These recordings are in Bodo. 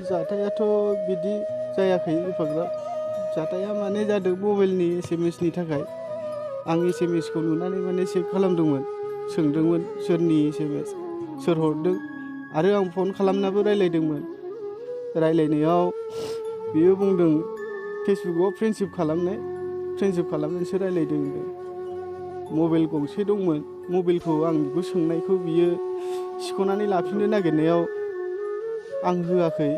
जाथायाथ' बिदि जायाखै एफाग्राब जाथाया माने जादों मबाइलनि SMS-नि थाखाय आं SMS-खौ नुनानै माने चेक खालामदोंमोन सोंदोंमोन सोरनि SMS सोर हरदों आरो आं फन खालामनाबो रायलायदोंमोन रायलायनायाव बियो बुंदों फेसबुकआव फ्रेन्डशिप खालामनानैसो रायलायदों होनदों मबाइल गंसे दंमोन मबाइलखौ आं बेखौ सोंनायखौ बियो सिख'नानै लाफिननो नागिरनायाव आं होआखै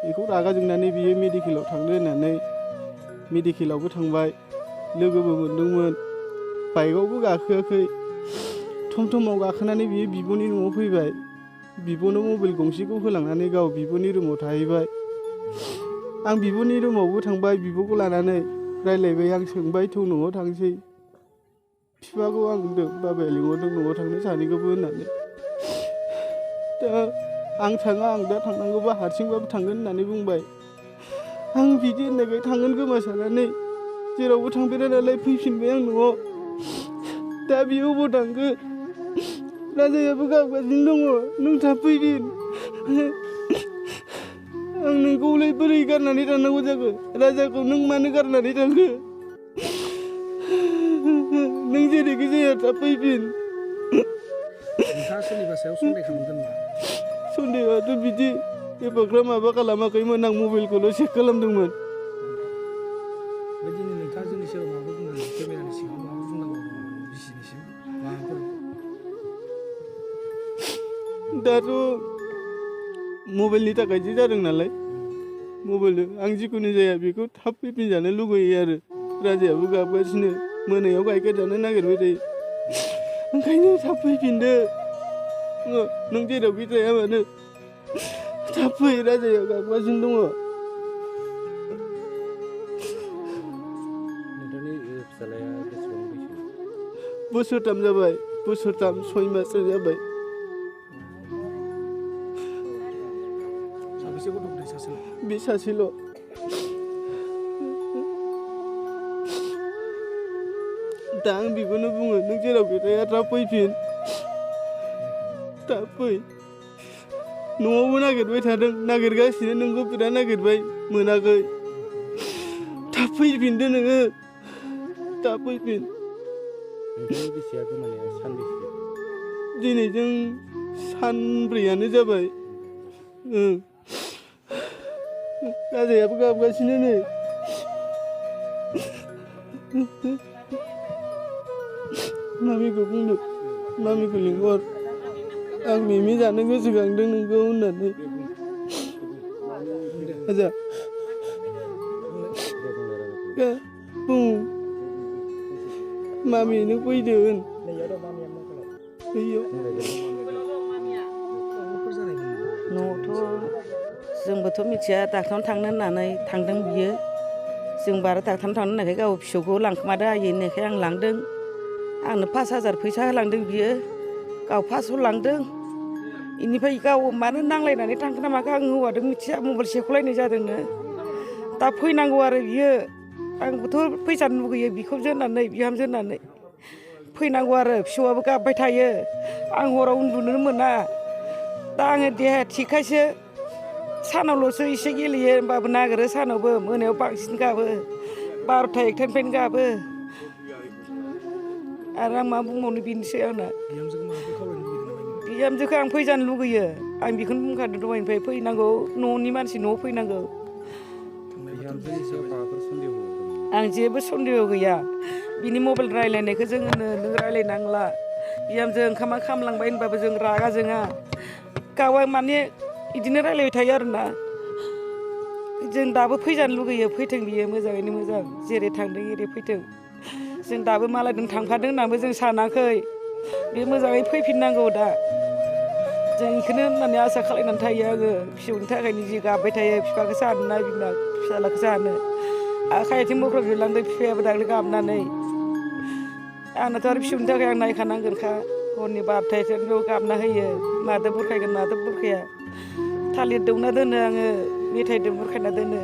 बेखौ रागा जोंनानै बियो मेडिकेलाव थांनो होननानै मेडिकेलावबो थांबाय लोगोबो मोनदोंमोन बाइकआवबो गाखोआखै थमथमाव गाखोनानै बियो बिब'नि न'आव फैबाय बिब'नो मबाइल गंसेखौ होलांनानै गाव बिब'नि रुमाव थाहैबाय आं बिब'नि रुमावबो थांबाय बिब'खौ लानानै रायलायबाय आं सोंबाय थौ न'आव थांसै बिफाखौ आं होनदों बाबाया लिंहरदों न'आव थांनो सानैखौबो होननानै दा आं थाङा आं दा थांनांगौबा हारसिंबाबो थांगोन होननानै बुंबाय आं बिदि होननायखाय थांगोन खोमा साननानै जेरावबो थांफेरा नालाय फैफिनबाय आं न'आव दा बियो अबाव थांखो राजायाबो गाबगासिनो दङ नों थाब फैफिन आं नोंखौलाय बोरै गारनानै थांनांगौ जाखो राजाखौ नों मानो गारनानै थांखो नों जेरैखि जाया थाब फैफिन नोंथाङा सोरनिबा सायाव सन्देह खालामदों नामा? सन्देहआथ' बिदि एफाग्राब माबा खालामाखैमोन आं मबाइलखौल' चेक खालामदोंमोन दिनै नोंथाङा जोंनि सेराव माबाफोर बुंनांगौ केमेरानि सिगाङाव माबाफोर बुंनांगौ दं नामा बिसिनिसिम माबाफोर दाथ' मबाइलनि थाखायसो जादों नालाय मबाइलजों आं जिखुनु जाया बेखौ थाब फैफिनजानो लुगैयो आरो राजायाबो गाबगासिनो मोनायाव गाइखेर जानो नागिरबाय थायो ओंखायनो थाब फैफिनदो नों जेरावखि थाया मानो थाब फै राजाया गाबगासिनो दङ नोंथांनि फिसालाया बेसेबां बैसो बोसोरथाम जाबाय बोसोरथाम 6 माससो जाबाय साबेसे गथ' गथाय सासेल' बे सासेल' दा आं बेखौनो बुङो नों जेरावखि थाया थाब फैफिन थाब फै न'आवबो नागिरबाय थादों नागिरगासिनो नोंखौ बिराद नागिरबाय मोनाखै थाब फैफिनदो नोङो थाब फैफिन नोंथांनि बिसिया गोमानाया सानबेसे दिनैजों सानब्रैयानो जाबाय राजायाबो गाबगासिनो नै मामिखौ बुंदो मामिखौ लिंहर आं मिमि जानो गोसोखांदों नोंखौ होननानै आजा बुं मामि नों फैदो होन न'आवथ' जोंबोथ' मिथिया डाक्टारनाव थांनो होननानै थांदों बियो जोंबो आरो डाक्टारनाव थांनो होननायखाय गाव फिसौखौ लांखोमादो आयै होननायखाय आं लांदों आंनो 5,000 फैसा होलांदों बियो गाव 500 लांदों बेनिफ्राय गाव मानो नांलायनानै थांखो ना माखो आं हौवादों मिथिया मबाइल सेख'लायनाय जादोंनो दा फैनांगौ आरो बियो आंबोथ' फैसा लुगैयो बिखुनजो होननानै बिहामजो होननानै फैनांगौ आरो फिसौआबो गाबबाय थायो आं हराव उन्दुनो मोना दा आङो देहाया थिगखायसो सानावल'सो एसे गेलेयो होमबाबो नागिरो सानावबो मोनायाव बांसिन गाबो 12ता 1तानिफ्रायनो गाबो आरो आं मा बुंबावनो बेनोसै आंना बिहामजोखौ आं फैजानो लुगैयो आं बेखौनो बुंखादों दहायनिफ्राय फैनांगौ न'नि मानसि न'आव फैनांगौ आं जेबो सन्देह गैया बिनि मबाइल रायलायनायखौ जों होनो नों रायलायनांला बिहामजो ओंखामा खामलांबाय होनबाबो जों रागा जोङा गावा माने बिदिनो रायलायबाय थायो आरोना जों दाबो फैजानो लुगैयो फैथों बियो मोजाङैनो मोजां जेरै थांदों एरै फैथों जों दाबो मालायजों थांफादों होननानैबो जों सानाखै बे मोजाङै फैफिननांगौ दा जों बेखौनो होननानै आसा खालामनानै थायो आङो फिसौनि थाखायनो जि गाबबाय थायो बिफाखौ सानो ना बिमा फिसाज्लाखौ सानो आखाइ आथिं बख्रब जोबलांदों बिफायाबो दाख्लै गाबनानै आंनाथ' आरो फिसौनि थाखाय आं नायखानांगोनखा हरनि 12तायाव गाबना होयो मादो बुरखायगोन मादो बुरखाया थालिर दौना दोनो आङो मेथाइजों बुरखायना दोनो